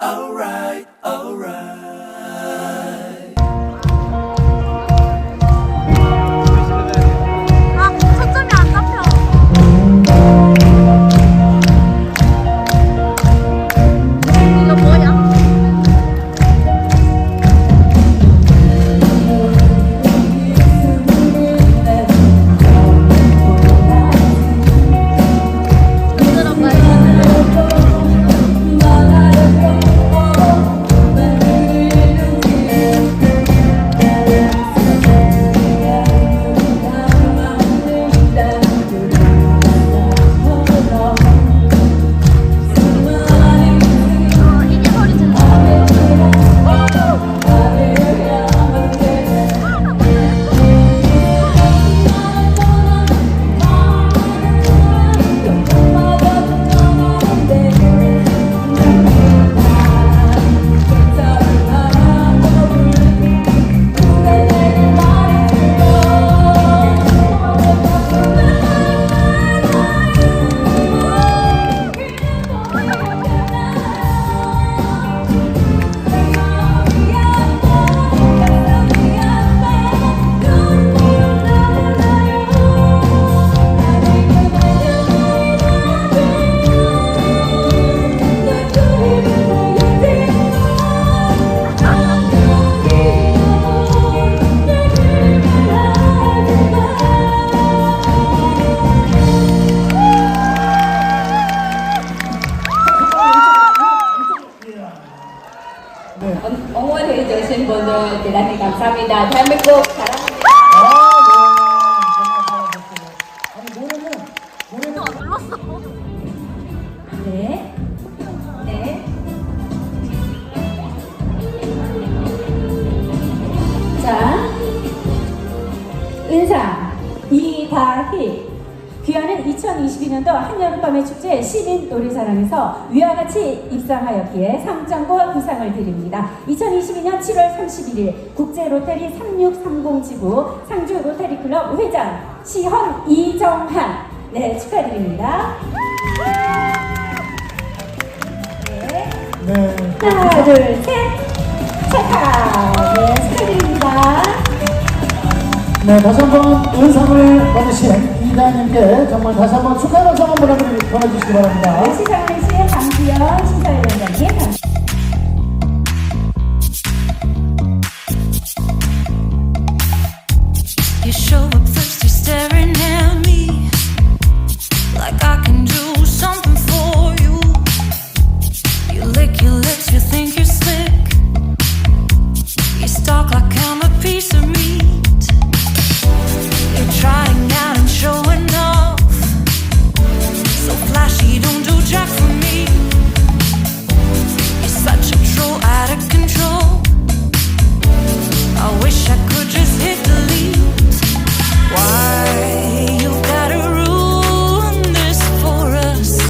Alright, alright. 아, 초점이 안 잡혀. 이거 뭐야? 들어봐요. 어, 이게 소리 질러. 응원해 주신 분들 대단히 감사합니다. 대한민국 사랑합니다. 아, 네. 정말 잘하셨어요. 아니, 노래는 안 눌렀어. 네. 네. 자, 은상 이다희. 귀하는 2022년도 한여름밤의 축제 시민 노래자랑에서 위와 같이 입상하였기에 상장과 부상을 드립니다. 2022년 7월 31일 국제 로터리 3630 지구 상주 로터리 클럽 회장 시헌 이정한. 네, 축하드립니다. 네. 네. 하나, 둘, 셋. 축하. 네, 축하드립니다. 네, 다시 한번 은상을 받으신 이다님께 정말 다시 한번 축하의 박수 한번 보내주시기 바랍니다. 시상을 신 강지연,